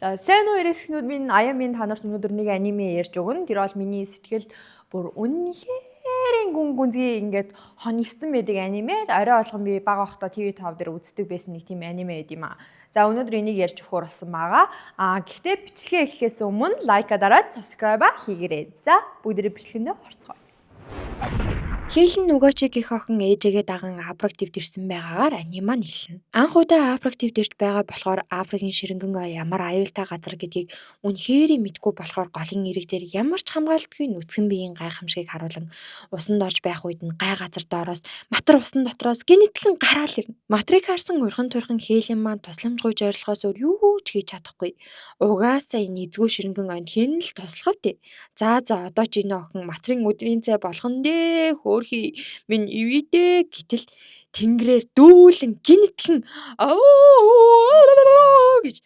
За, сайн уу, эрхэснүүд минь, аяа минь, та нарт өнөөдөр нэг аниме ярьж өгнө. Тэр бол миний сэтгэлд бүр үнэхээр гүн гүнзгий ингээд хонигдсан байдаг аниме. Орой болгон би бага байхдаа TV5 дээр үздэг байсан нэг тийм аниме байд юм аа. За, өнөөдөр энийг ярьж өгөхөөр болсон байгаа. Аа, гэхдээ бичлэгээ эхлэхээс өмнө like аа дараад subscribe хийгээрэй. За, бүгдээрээ бичлэгэндээ орцгоё. Хейлэн Нүгачи гэх охин ээжээгээ даган Африк твд ирсэн байгаагаар аниме маань эхэлнэ. Анх удаа Африк твд ирж байгаа болохоор Африкийн ширэнгэн ой ямар аюултай газар гэдгийг үнэхээр мэдэхгүй болохоор голын эрэг дээр ямар ч хамгаалтгүй нүцгэн биеийн гайхамшигыг харуулан усанд орж байх үед нь гай газар доороос матар усан дотроос гэнэтгэн гараал ирнэ. Матрыг харсан урхан турхан Хейлэн маань тусламж гуйж ойрлохоос өөр юу ч хийж чадахгүй. Угаасаа энэ эзгүй ширэнгэн ойнд хэн л туслах вэ? За за, одоо ч энэ охин матрын өдрийн цай болох нь дээ, хөөрхий минь ивэдэ. Гэтэл тэнгэрээр дүүлэн гэнэтгэн гэж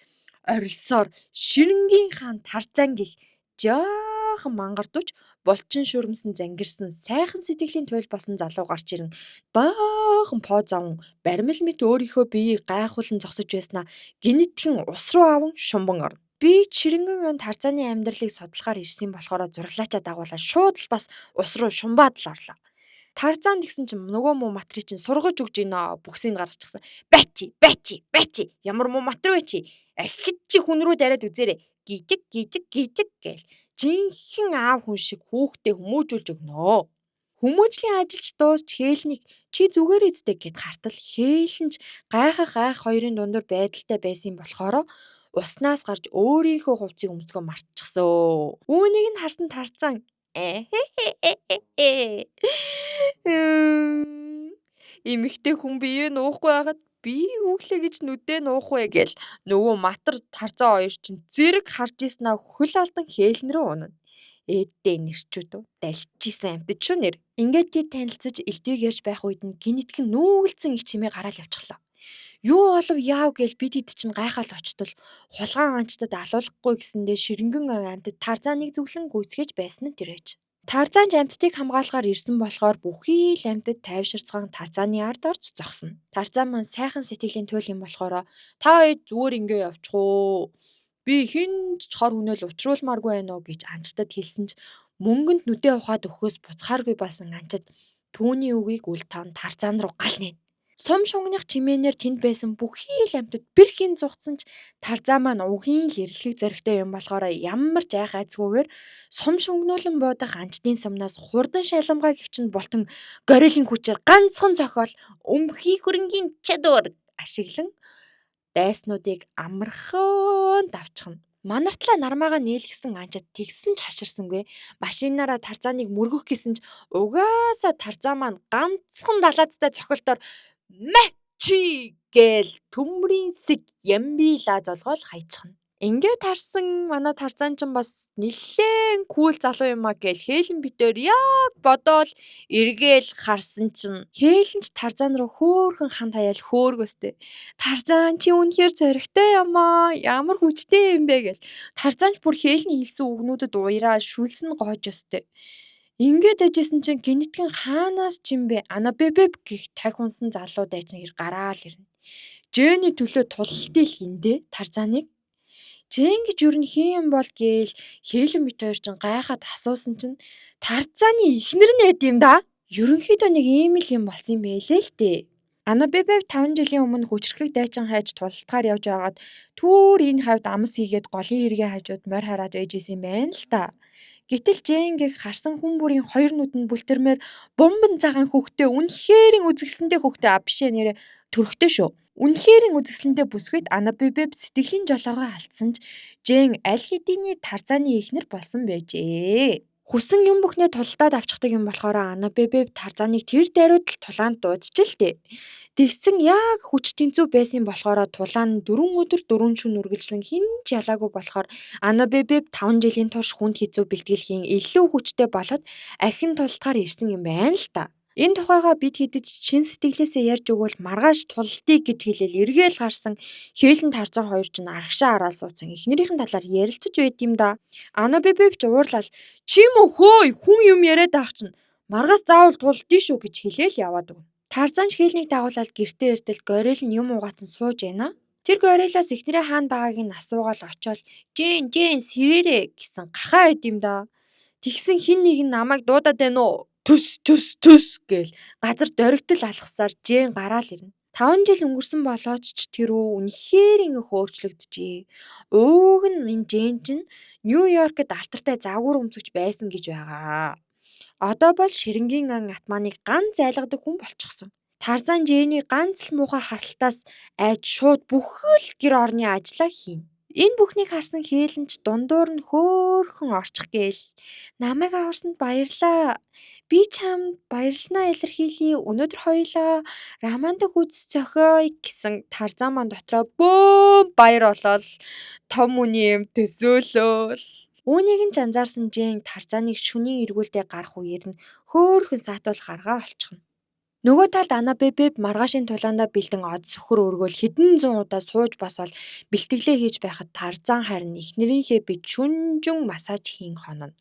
орилсоор ширэнгийн хаан Тарзан гэх жаахан мангардууч булчин шүрмсэн зангирсан сайхан сэтгэлийн туйл болсон залуу гарч ирэн баахан поо зовон баримл мэт өөрийнхөө биеийг гайхуулан зогсож байснаа гэнэтгэн ус руу аван шумбан орно. Би ширэнгэн он Тарзаны амьдралыг судлахаар ирсэн болохоор зураглаачаа дагуулаад шууд л бас ус руу шумбаад л орлоо. Тарзан гэсэн чинь нөгөө муу матрий чинь сургаж өгч гинэ, бүхсийг гаргачихсан. Бачи, бачи, бачи. Ямар муу матар вэ чи? Ахид чи хүн рүү дараад үзээрэй. Гижиг, гижиг, гижиг гээл. Жинхэнэ аав хүн шиг хүүхдээ хүмүүжүүлж өгнө. Хүмүүжлийн ажилч дуусч Хээлнийг чи зүгээр үсттэй гэд хартал Хээлэнч гайхах гайх хоёрын дундуур байдалтай байсан болохоор уснаас гарч өөрийнхөө хувцсыг өмсгөө мартчихсан. Үүнийг нь харсан Тарзан эмэгтэй хүн биеэ нуухгүй байхад би хүүхлээ гэж нүдээ нуух вэ гээл нөгөө матар Тарзан хоёр чинь зэрэг харж ийснаа хөл алдан Хээлэн рүү унана. Ээдээ нэрчүүд үү, далжижсэн амьтад шүү нэр. Ингээд тэд танилцаж элдвийг ярьж байх үед нь гэнэтгэн нүүгэлцэн их чимээ гараал явчихлаа. Юу болов, яав гээл бид хэд чинь гайхаал очтол хулгайн анчтад алуулахгүй гэсэндээ ширэнгэн амьтад Тарзаныг зүглэн гүйцгээж байсан нь тэр байж. Тарзан ч амьтдыг хамгаалахаар ирсэн болохоор бүхий л амьтад тайвширцгаан Тарзаны ард орж зогсно. Тарзан маань сайхан сэтгэлийн туйл юм болохоор та хоёр зүгээр ингээ явчих уу? Би хүнд ч хор хүнэл учруулмааргүй байна уу гэж анчтад хэлсэн ч мөнгөнд нүдээ ухаад өгөхөөс буцахааргүй басан анчид түүний үгийг үл тоон Тарзан руу гал нээн. Сум шунгных чимээнээр тэнд байсан бүхий л амьтад бэрхийн зугтсан ч Тарзан маань угийн л эрэлхэг зоригтой юм болохоор ямар ч айх айцгүйгээр сум шунгнуулан буудах анчдын сумнаас хурдан шаламгаа гихч нь болтон горилийн хүчээр ганцхан цохиол өмхий хөрөнгийн чадвар ашиглан дайснуудыг амархан давчхна. Манартлаа нармаагаа нээлгсэн анчид тэгсэн ч хаширсангүй. Машинаараа Тарзаныг мөргөх гэсэн ч угаасаа Тарзан маань ганцхан далаацтай цохилтоор мачи гээл төмрийн сэг ямбила золгоол хайчихна. Ингээд харсан манай Тарзан ч бас нэлээн cool залуу юм а гээл Хээлэн битээр яг бодоол эргээл харсан чинь Хээлэн ч Тарзан руу хөөхөн хан таяал хөөргөөстэй. Тарзан, чи үнэхээр зоригтой юм аа. Ямар хүчтэй юм бэ гээл. Тарзан ч бүр Хээлний хэлсэн үгнүүдэд уяраа шүлсэн гоож өстэй. Ингээд байжсэн чинь гэнэтгэн хаанаас ч юм бэ Анабебеб гэх тахь унсан залуу дайчин хэр гараал ирнэ. Жэний төлөө тулалдъя л гиндэ Тарзаныг. Жэн гэж юу нь хин юм бол гээл Хээлэн бит хоёр чинь гайхаад асуусан чинь Тарзаны эхнэр нь эд юм да. Ерөнхийдөө нэг ийм л юм болсон юм байлээ л дээ. Анабебев 5 жилийн өмнө хүчрхэг дайчин хайж тулалдахаар явж байгаад түүр энэ хавьд амс хийгээд голын эргийн хажууд морь хараад байж исэн юм байна л та. Гэтэл Жэнгийг харсан хүн бүрийн хоёр нүд нь бүлтэрмээр бумбан цагаан хөхтэй, үнэхэрийн үзэсгэлэнтэй хөхтэй, а бишээ, нэрээ төрхтэй шүү. Үнэхэрийн үзэсгэлэнтэй бүсгүйд Анабебеб сэтгэлийн жолоогоо алдсан ч Жэн аль хэдийний Тарзаны эхнэр болсон байжээ. Хүссэн юм бүхнээ тулалдаад авчихдаг юм болохоор Анабебеб Тарзаныг тэр даруйд л тулаанд дуудаж л дээ. Тэгсэн яг хүч тэнцүү байсан болохоор тулаан 4 өдөр 4 шөнө үргэлжлэн хэн ч ялаагүй болохоор Анабебеб 5 жилийн турш хүнд хэцүү бэлтгэл хийн илүү хүчтэй болоод ахин тулалдахаар ирсэн юм байна л та. Энэ тухайгаа бид хэдэд шин сэтгэлээсээ ярьж өгвөл маргааш тулалдъя гэж хэлээл эргээл гарсан Хээлэн Тарзан хоёр чинь арагшаа араал суудсан эхнэрийнхэн талаар ярилцаж байд юм да. Анабебеб ч уурлал чи юм уу хөөй, хүн юм яриад авах чинь маргааш заавал тулалдъя шүү гэж хэлээл яваад өгнө. Тарзан ч Хээлнийг дагуулаад гэртээ эртэл горил нь юм угаацсан сууж байна. Тэр гориллаас эхнэрээ хаана байгааг нь асуугаал очоод "Жээн, Жээн сэрээрэй" гэсэн гахаа байд юм да. Тэгсэн хэн нэг нь намайг дуудаад байна уу? Төс төс төс гээл газар доригдол алхасаар Жээн гараал ирнэ. 5 жил өнгөрсөн болооч ч тэр үү үнэхээр их өөрчлөгдөжээ. Ууг нь энэ Жээн чинь Нью-Йоркод алтартай загвар өмсөгч байсан гэж байгаа. Одоо бол ширэнгийн ан атманыг ганц айлгадаг хүн болчихсон. Тарзан Жэний ганц л муухай харалтаас айж шууд бүхэл гэр орны ажлаа хийнэ. Энэ бүхнийг харсан Хелен ч дундуур нь хөөрхөн орчих гээл "Намайг аварсанд баярлалаа. Би чамд баярласнаа илэрхийлье. Өнөөдөр хоёулаа романтик үзс зохиоё" гэсэн Тарзан маань дотроо бөөн баяр болоод том үний юм төсөөлөөл. Үүнийг нь ч анзаарсан Жээн Тарзаныг шөнийн эргүүлдэ гарах үеэр нь хөөрхөн саатуулах аргаа олчихно. Нөгөө талд Анабебеб маргаашийн тулаандаа бэлдэн од сөхөр өргөөл хэдэн зуун удаа сууж босоод бэлтгэлээ хийж байхад Тарзан харин эхнэрийнхээ бие шүнжин массаж хийн хонно.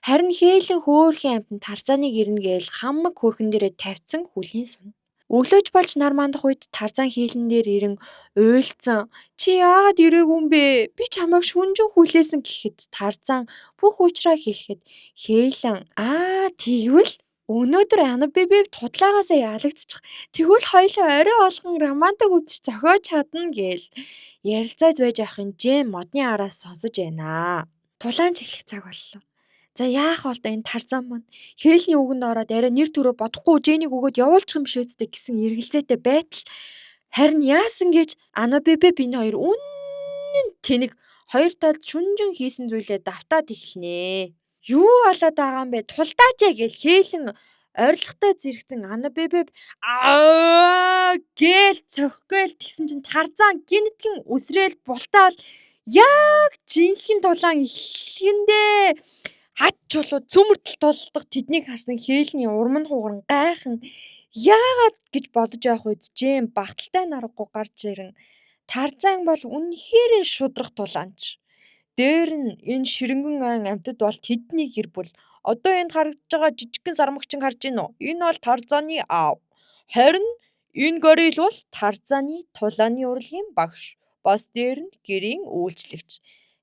Харин Хээлэн хөөрхийн амьтан Тарзаныг ирнэ гээл хамаг хөрхэн дээрээ тавьсан хүлээн сууна. Өглөөж болж нар мандах үед Тарзан Хээлэн дээр ирэн уйлцсан "Чи яагаад ирээгүй юм бэ? Би чамайг шүнжин хүлээсэн" гэхэд Тарзан бүх учраа хэлэхэд Хээлэн "Аа тэгвэл өнөөдөр Анабебеб худлаагаасаа ялагдчих. Тэгвэл хоёулаа орой болгон романтик үзэж зохиож чадна" гээл ярилцаад байж байхын Жээн модны араас сонсож байна. Тулаан ч эхлэх цаг боллоо. За яах бол доо энэ Тарзан маань Хээлний үгэнд ороод арай нэр төрөө бодохгүй Жэнийг өгөөд явуулчих юм биш үсттэй гэсэн эргэлзээтэй байтал харин яасан гэж Анабебеб энэ хоёр үнэн тэнэг хоёр талд шүнжин хийсэн зүйлээ давтаад эхэлнэ. Юу болоод байгаа юм бэ? Тулдаач ээ гээл Хээлэн орилготой зэрэгцэн Анабебеб аа гээл цохих гээл тэгсэн чинь Тарзан гинэтхэн үсрээл бултаал яг жинхэнэ тулаан эхлэхэндээ хад чулуу цөмөртөл тулдах тэднийг харсан Хээлний урам нь хугаран гайхан яагаад гэж бодож явах үед Жээн багталтай наргагүй гарч ирэн Тарзан бол үнэхээр шударга тулаанч. Дээр нь энэ ширэнгэн айн амьтад бол тэдний гэр бүл. Одоо энд харагдаж байгаа жижигхэн сармагчин харж байна уу? Энэ бол Тарзаны аав. Харин энэ горилл бол Тарзаны тулааны урлагийн багш. Бас дээр нь гэрийн үйлчлэгч.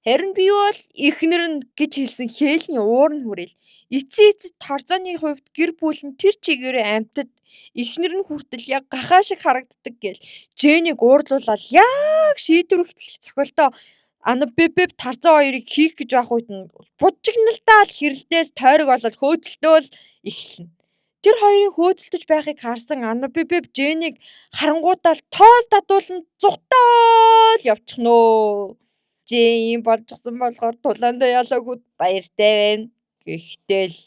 Харин би бол эхнэр нь гэж хэлсэн Хээлний уур нь хүрээл. Эцсийн эцэст Тарзаны хувьд гэр бүл нь тэр чигээрээ амьтад, эхнэр нь хүртэл яг гахаа шиг харагддаг гээл Жэнийг уурлуулаад яг шийдвэр хүртэлх цохилтоо Анабебеб Тарзан хоёрыг хийх гэж байх үед нь бужигналдаал хэрэлдээл тойрог болоод хөөцөлдөөл эхэлнэ. Тэр хоёрын хөөцөлдөж байхыг харсан Анабебеб Жэнийг харангуутаа л тоос татуулан зугтаал явчихнөө. Жэн ийм болчихсон болохоор тулаандаа ялаагүй баяртай байна. Гэхдээ л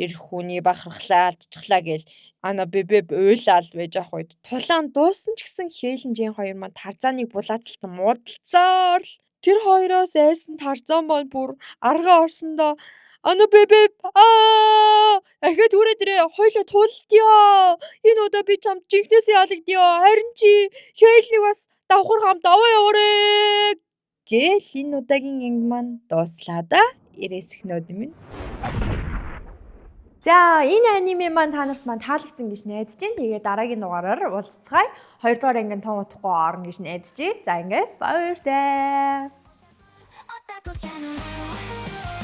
эр хүний бахархлаа алдчихлаа гээл Анабебеб уйлаал байж ах үед тулаан дууссан ч гэсэн Хээлэн Жэн хоёр маань Тарзаныг булаацалтан муудалцаар л тэр хоёроос айсан Тарзан маань бүр аргаа орсондоо Анабебеб аа ахиад хүрээд ирээ хоёулаа тулдъя. Энэ удаа би чамд жинхнээсээ ялагдъя. Харин чи Хээлнийг бас давхар хамт аваа яваарэ гээл энэ удаагийн анги маань дууслаа да. Ирээсэх нөөд минь. За энэ аниме маань та нарт маань таалагдсан гэж найдаж байна. Тэгээд дараагийн дугаараар уулзцгаая. Хоёрдугаар анги нь тун удахгүй орно гэж найдаж байна. За ингээд баяртай. オタクキャノ